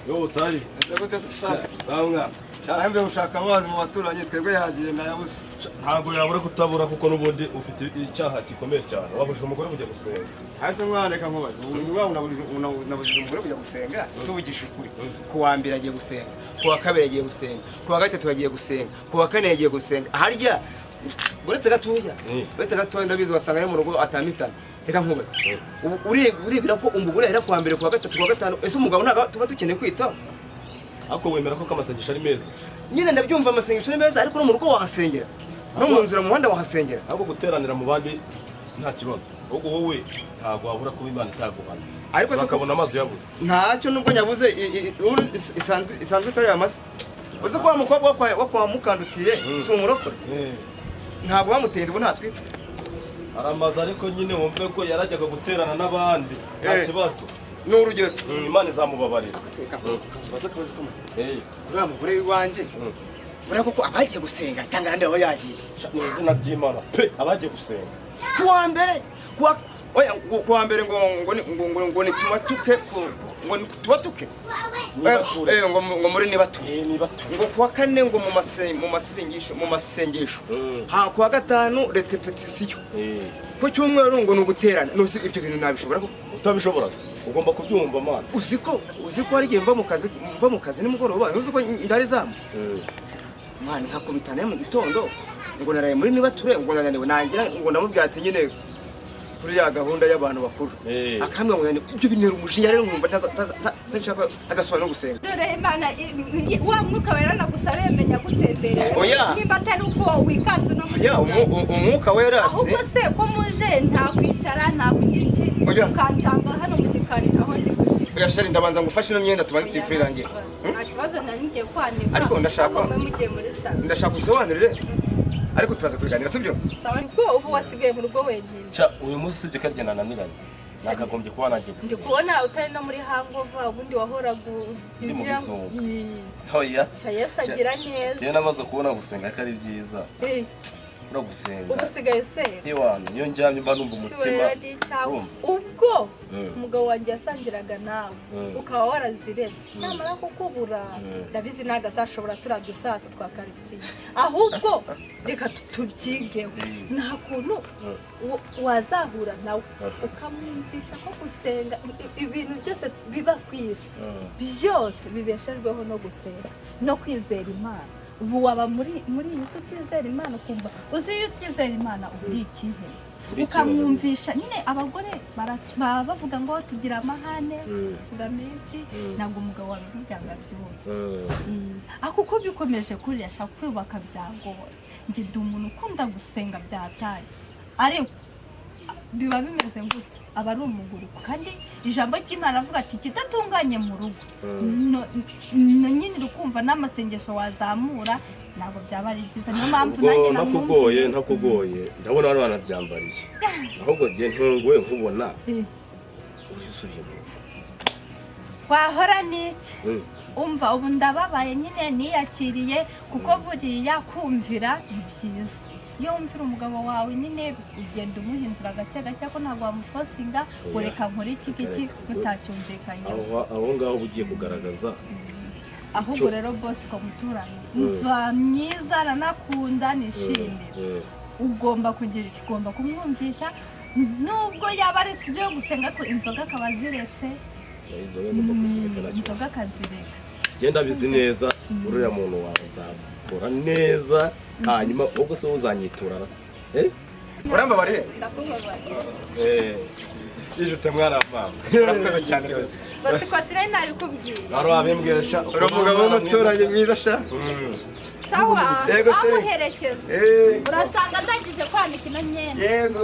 Yo utari. Ese gute se sha? Sawa. Sha, mbe gushaka amazi mu baturanyi, twebwe yagiye ndayabuze. Ntabwo yabura kutabura, kuko n'ubundi ufite icyaha gikomeye cyane. Wabujije umugore kujya gusenga. Hasi mwana, reka nkubaze. Ubu waba unabujije umugore kujya gusenga? Tuvugisha ukuri. Ku wa mbere agiye gusenga, ku wa kabiri agiye gusenga, ku wa gatatu agiye gusenga, ku wa kane yagiye gusenga. Harya uretse gatoya, uretse gatoya, ndabizi wasanga ari mu rugo atamitana. Reka nkubaze. Ubu uribwira ko umugore ahera ku wa mbere, ku wa gatatu, ku wa gatanu? Ese umugabo ntabwo tuba dukeneye kwitaho? Ariko wemera ko amasengesho ari meza? Nyine ndabyumva, amasengesho ni meza, ariko no mu rugo wahasengera, no mu nzira, mu muhanda wahasengera. Ahubwo guteranira mu bandi nta kibazo, ahubwo wowe ntabwo wabura kuba Imana itaguhana. Ariko se bakabona amazi yabuze. Ntacyo, nubwo nyabuze isanzwe itari yamaze. Uzi ko wa mukobwa wo kwa Mukandutire si umurokore? Ntabwo bamuteye, ubu ntatwite. Aramaze, ariko nyine wumve ko yarajyaga guterana n'abandi, nta kibazo. Ni urugero. Imana izamubabarira. Reka mbaze akabazo k'amatsiko. Uriya mugore w'iwanjye, buriya koko abagiye gusenga cyangwa ahandi aba yagiye? Sha, ni izina ry'Imana pe, abagiye gusenga. Ku wa mbere, ku wa, oya, ku wa mbere ngo ni tubatuke ngo ni tubatuke. Nibature. Ngo muri nibature. Nibature. Ngo kuwa kane ngo mu masengesho, mu masengesho. Ha, kuwa gatanu répétition. Ku cyumweru ngo ni uguterana. Nuzi ibyo bintu nabishobora koko? Utabishobora se? Ugomba kubyumva, mana. Uzi ko hari igihe mva mu kazi nimugoroba, uzi ko ndari zamu mwana nkakubitana mu gitondo ngo naraye muri nibature, ngo nananiwe, nangira ngo ndamubwira ati nyine kuri ya gahunda y'abantu bakuru, akambwira ngo nananiwe. Ibyo bintera umujinya rero, nkumva ntashaka azasubira no gusenga. Dore Imana wa Mwuka Wera nagusaba menya gutembereye. Oya. Nimba atari uko wikanze uno munsi. Ya, Umwuka Wera se. Ahubwo se ko muje nta kwicara, nta kugira iki, Oya. ukansanga hano mu gikari aho ndi kugira? Oya chérie, ndabanza ngufashe ino myenda, tubanze tuyifurire. Nta kibazo, nari ngiye kwanika. Ariko ndashaka- Ahubwo mwe mugiye muri salon. Ndashaka usobanurire, ariko turaza kubiganira, sibyo? Sawa, kuko ubu wasigaye mu rugo wenyine. Ca, uyu munsi usibye ko arya nananiranye, nakagombye kuba nagiye Ndi gusenga. kubona utari no muri hangover, ubundi wahoraga Ndi mu ugira. gisunga. Oya. Sha, Yesu agira neza. Njyewe namaze kubona gusenga ko ari byiza. Ura gusenga. Ubu usigaye usenga? Ewana, iyo ndyamye mba numva umutima Cyubahiro ni icyawe. Urumva? Ubwo umugabo wanjye yasangiraga nawe, ukaba waraziretse, namara kukubura, ndabizi ntabwo azashobora turiya dusasa twa karitsiye. Ahubwo reka tubyigeho. Nta kuntu wazahura nawe ukamwumvisha ko gusenga, ibintu byose biba ku isi, byose bibeshejweho no gusenga no kwizera Imana. Ubu waba muri iyi si utizera Imana, ukumva uzi iyo utizera Imana uba uri ikihe? Uri ikihe? Ukamwumvisha nyine. Abagore baba bavuga ngo tugira amahane, tuvuga menshi, ntabwo umugabo wabimubwira ngo abyumve. Ariko uko bikomeje kuriya, ashaka kubaka byagora. Njye ndi umuntu ukunda gusenga byataye, ariko biba bimeze gutya, aba ari umuguruko. Kandi ijambo ry'Imana avuga ati ikidatunganye mu rugo, nyine uri kumva n'amasengesho wazamura ntabwo byaba ari byiza. Niyo mpamvu Ubwo nanjye ntakugoye, namwumviye. ntakugoye, ndabona bari banabyambariye. Ahubwo njye ntunguwe nkubona usubiye mu rugo. Wahora n'iki? Umva, ubu ndababaye nyine, niyakiriye, kuko buriya kumvira ni byiza. Iyo wumvira umugabo wawe nyine, ugenda umuhindura gake gake, ko ntabwo wamuforcinga ngo Oya. reka nkore iki ngiki mutacyumvikanyeho. Aho ngaho uba ugiye kugaragaza Ahubwo rero Bosco muturanyi, mva myiza, nanakunda nishimira. Ugomba kugira icyo ugomba kumwumvisha, nubwo yaba aretse ibyo gusenga, ko inzoga akaba aziretse. Inzoga ngomba kuzireka, nta kibazo. Inzoga akazireka. Genda abizi neza uriya muntu wawe, nzakora neza. Hanyuma ubwo se uzanyiturara, eh? Urambabariye? Ndakubabariye. Ijute mwana wa mama. Urakoze cyane rwose. Bosco, sinari nabikubwiye. Wari wabimbwiye sha. Uri umugabo w'umuturanyi mwiza sha. Sawa. Yego, chérie. Amuherekeza. Urasanga ndangije kwanika ino myenda. Yego.